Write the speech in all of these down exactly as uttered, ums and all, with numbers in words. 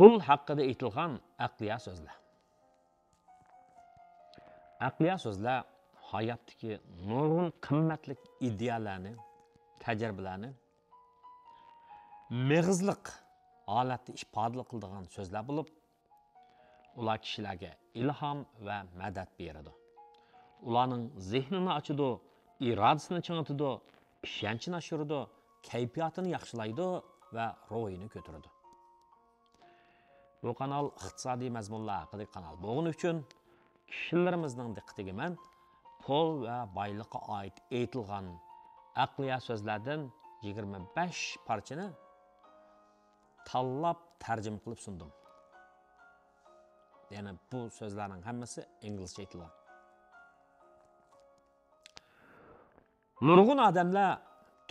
پۇل ھەققىدە ئېيتىلغان ئەقلىيە سۆزلەر. ئەقلىيە سۆزلەر ھاياتتىكى نۇرغۇن قىممەتلىك ئىدىيەلەرنى، تەجرىبىلەرنى مېغىزلىق ھالەتتە ئىپادىلىك قىلىدىغان سۆزلەر بولۇپ، ئۇلار كىشىلەرگە ئىلھام ۋە مەدەت بېرىدۇ. ئۇلارنىڭ زېھنىنى ئاچىدۇ، ئىرادىسىنى چىڭىتىدۇ، ئىشەنچىنى ئاشۇرىدۇ، كەيپىياتىنى ياخشىلايدۇ ۋە روھىنى كۆتۈرىدۇ. بۇ قانال ئىقتىسادىي مەزمۇنلار ھەققىدىكى قانال بولغىنى ئۈچۈن، كىشىلىرىمىزنىڭ دىققىتىگە مەن پۇل ۋە بايلىققا ئائىت ئېيتىلغان ئەقلىيە سۆزلەردىن يىگىرمە بەش پارچىنى تاللاپ تەرجىمە قىلىپ سۇندۇم. يەنى بۇ سۆزلەرنىڭ ھەممىسى ئىنگلىزچە ئېيتىلغان. نۇرغۇن ئادەملەر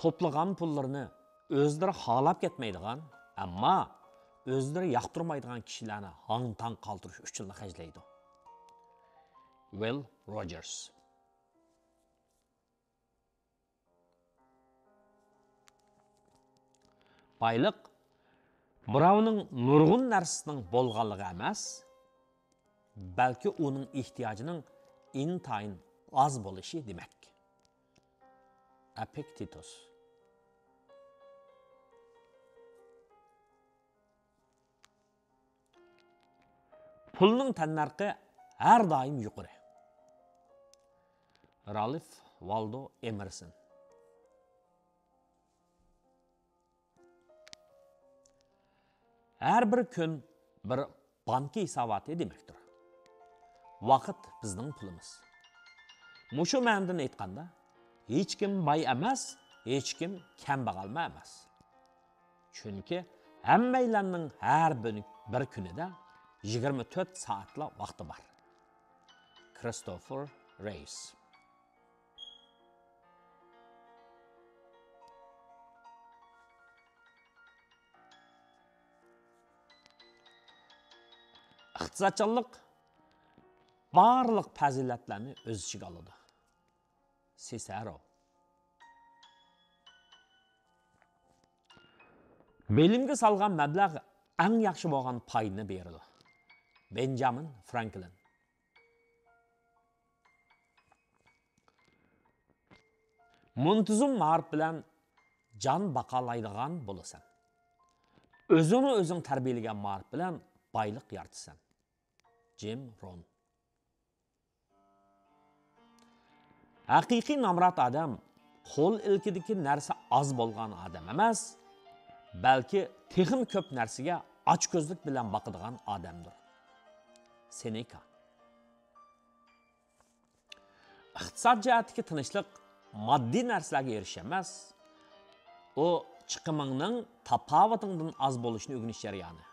توپلىغان پۇللىرىنى ئۆزلىرى خالاپ كەتمەيدىغان، ئەمما ئۆزلىرى ياقتۇرمايدىغان كىشىلەرنى ھاڭ-تاڭ قالدۇرۇش ئۈچۈنلا خەجلەيدۇ. ۋىل روجېرس. بايلىق بىراۋنىڭ نۇرغۇن نەرسىسىنىڭ بولغانلىقى ئەمەس، بەلكى ئۇنىڭ ئېھتىياجىنىڭ ئىنتايىن ئاز بولۇشى دېمەك. ئەپىكتېتۇس. پۇلنىڭ تەننەرخى ھەر دائىم يۇقىرى. رالف ۋالدو ئېمېرسون. ھەر بىر كۈن بىر بانكا ھېساباتى دېمەكتۇر. ۋاقىت بىزنىڭ پۇلىمىز. مۇشۇ مەنىدىن ئېيتقاندا، ھېچكىم باي ئەمەس، ھېچكىم كەمبەغەلمۇ ئەمەس. چۈنكى ھەممەيلەننىڭ ھەر بىر، بىر كۈنىدە يىگىرمە تۆت سائەتلا ۋاقتى بار. كرىستوفېر رېيس. ئىقتىسادچانلىق بارلىق پەزىلەتلەرنى ئۆز ئىچىگە ئالىدۇ. سىسېرو. بىلىمگە سالغان مەبلەغ ئەڭ ياخشى بولغان پايدىنى بېرىدۇ. بېنجامىن فرانكلىن. مۇنتىزىم مائارىپ بىلەن جان باقالايدىغان بولىسەن. ئۆزۈڭنى ئۆزۈڭ تەربىيەلىگەن مائارىپ بىلەن بايلىق يارىتىسەن. جىم رون. ھەقىقىي نامرات ئادەم قول ئىلكىدىكى نەرسە ئاز بولغان ئادەم ئەمەس، بەلكى تېخىمۇ كۆپ نەرسىگە ئاچكۆزلۈك بىلەن باقىدىغان ئادەمدۇر. سېنېكا. ئىقتىساد جەھەتتىكى تىنچلىق ماددىي نەرسىلەرگە ئېرىشىش ئەمەس، ئۇ چىقىمىڭنىڭ تاپاۋىتىڭدىن ئاز بولۇشىنى ئۆگىنىش جەريانى.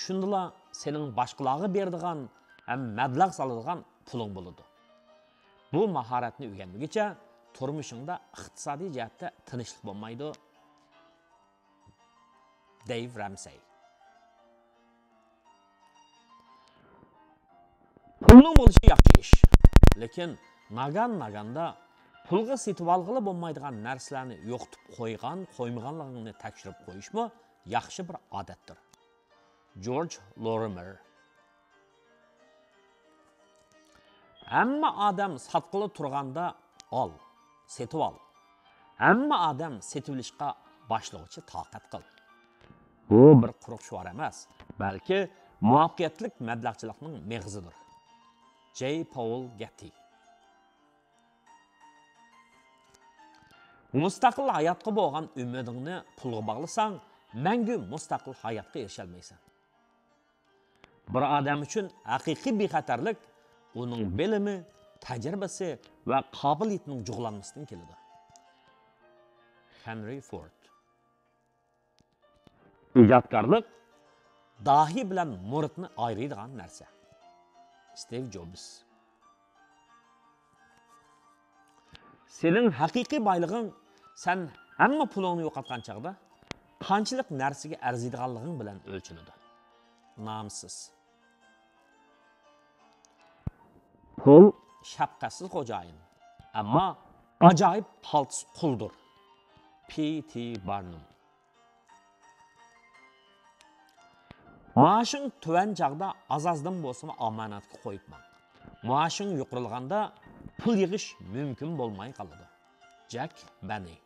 شۇندىلا سېنىڭ باشقىلارغا بېرىدىغان ھەم مەبلەغ سالىدىغان پۇلۇڭ بولىدۇ. بۇ ماھارەتنى ئۆگەنمىگۈچە تۇرمۇشۇڭدا ئىقتىسادىي جەھەتتە تىنچلىق بولمايدۇ. دەيۋ رەمسەي. پۇلنىڭ بولۇشى ياخشى ئىش. لېكىن ناگان-ناگاندا پۇلغا سېتىۋالغىلى بولمايدىغان نەرسىلەرنى يوقىتىپ قويغان، قويمىغانلىقىڭنى تەكشۈرۈپ قويۇشمۇ ياخشى بىر ئادەتتۇر. جورج لورىمېر. ھەممە ئادەم ساتقىلى تۇرغاندا ئال، سېتىۋال. ھەممە ئادەم سېتىۋېلىشقا باشلىغۇچە تاقەت قىل. بۇ بىر قۇرۇق شوئار ئەمەس، بەلكى مۇۋەپپەقىيەتلىك مەبلەغچىلىكنىڭ مېغىزىدۇر. جېي پاۋېل گېتتى. مۇستەقىل ھاياتقا بولغان ئۈمىدىڭنى پۇلغا باغلىساڭ، مەڭگۈ مۇستەقىل ھاياتقا ئېرىشەلمەيسەن. بىر ئادەم ئۈچۈن ھەقىقىي بىخەتەرلىك ئۇنىڭ بىلىمى، تەجرىبىسى ۋە قابىلىيىتىنىڭ جۇغلانمىسىدىن كېلىدۇ. خېنرى فورد. ئىجادكارلىق داھىي بىلەن مۇرىتنى ئايرىيدىغان نەرسە. ستىۋ جوبس. سېنىڭ ھەقىقىي بايلىقىڭ سەن ھەممە پۇلۇڭنى يوقاتقان چاغدا قانچىلىك نەرسىگە ئەرزىيدىغانلىقىڭ بىلەن ئۆلچىنىدۇ. نامسىز. پۇل شەپقەتسىز خوجايىن، ئەمما ئاجايىپ پالتىس قۇلدۇر. پى تى بارنۇم. مائاشىڭ تۆۋەن چاغدا ئاز-ئازدىن بولسىمۇ ئامانەتكە قويۇپ ماڭ. مائاشىڭ يۇقىرىلىغاندا پۇل يىغىش مۇمكىن بولماي قالىدۇ. جەك بەننى.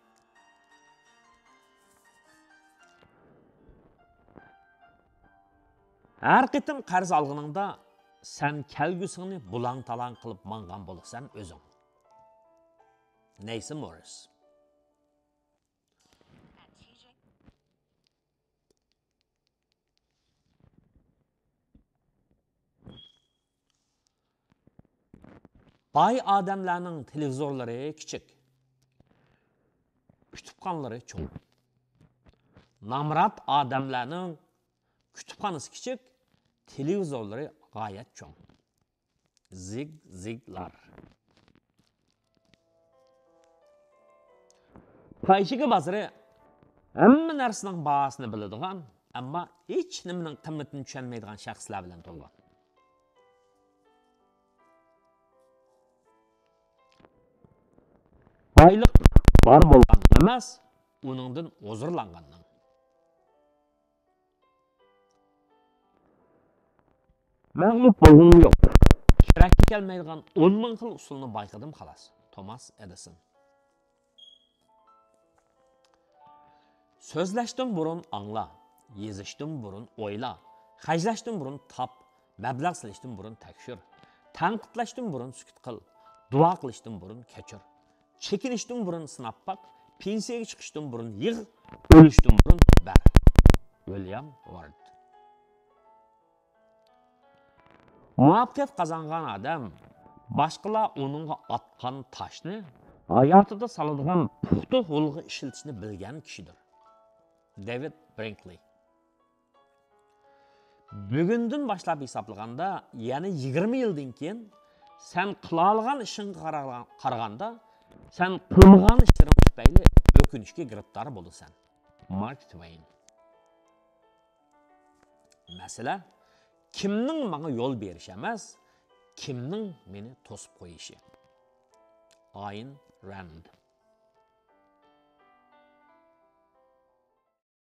ھەر قېتىم قەرز ئالغىنىڭدا سەن كەلگۈسىڭنى بۇلاڭ-تالاڭ قىلىپ ماڭغان بولىسەن ئۆزۈڭ. نەيسى موررىس. باي ئادەملەرنىڭ تېلېۋىزورلىرى كىچىك، كۇتۇپخانىلىرى چوڭ. نامرات ئادەملەرنىڭ كۇتۇپخانىسى كىچىك، تېلېۋىزورلىرى غايەت چوڭ. زىگ زىگلار. پايچىكى بازىرى ھەممە نەرسىنىڭ باھاسىنى بىلىدىغان، ئەمما ھېچ نېمىنىڭ قىممىتىنى چۈشەنمەيدىغان شەخسلەر بىلەن تولغان. بايلىق بار بولغاننىڭ ئەمەس، ئۇنىڭدىن ھۇزۇرلانغاننىڭ. مەغلۇپ بولغۇم يوق. كېرەككە كەلمەيدىغان ئون مىڭ خىل ئۇسۇلنى بايقىدىم خالاس. توماس ئېدىسون. سۆزلەشتىن بۇرۇن ئاڭلا، يېزىشتىن بۇرۇن ئويلا، خەجلەشتىن بۇرۇن تاپ، مەبلەغ سېلىشتىن بۇرۇن تەكشۈر، تەنقىدلەشتىن بۇرۇن سۈكۈت قىل، دۇئا قىلىشتىن بۇرۇن كەچۈر، چېكىنىشتىن بۇرۇن سىناپ باق، پېنسىيەگە چىقىشتىن بۇرۇن يىغ، ئۆلۈشتىن بۇرۇن بەر. ۋىليام ۋارد. مۇۋەپپەقىيەت قازانغان ئادەم باشقىلار ئۇنىڭغا ئاتقان تاشنى ھاياتىدا سالىدىغان پۇختا ھولغا ئىشلىتىشنى بىلگەن كىشىدۇر. دېۋىد برىنكلى. بۈگۈندىن باشلاپ ھېسابلىغاندا، يەنى يىگىرمە يىلدىن كېيىن سەن قىلالىغان ئىشىڭغا قارىغان-، قارىغاندا، سەن قىلمىغان ئىشلىرىڭ تۈپەيلى ئۆكۈنۈشكە گىرىپتار بولىسەن. مارك تۋېين. مەسىلە، كىمنىڭ ماڭا يول بېرىشى ئەمەس، كىمنىڭ مېنى توسۇپ قويۇشى. ئاين راند.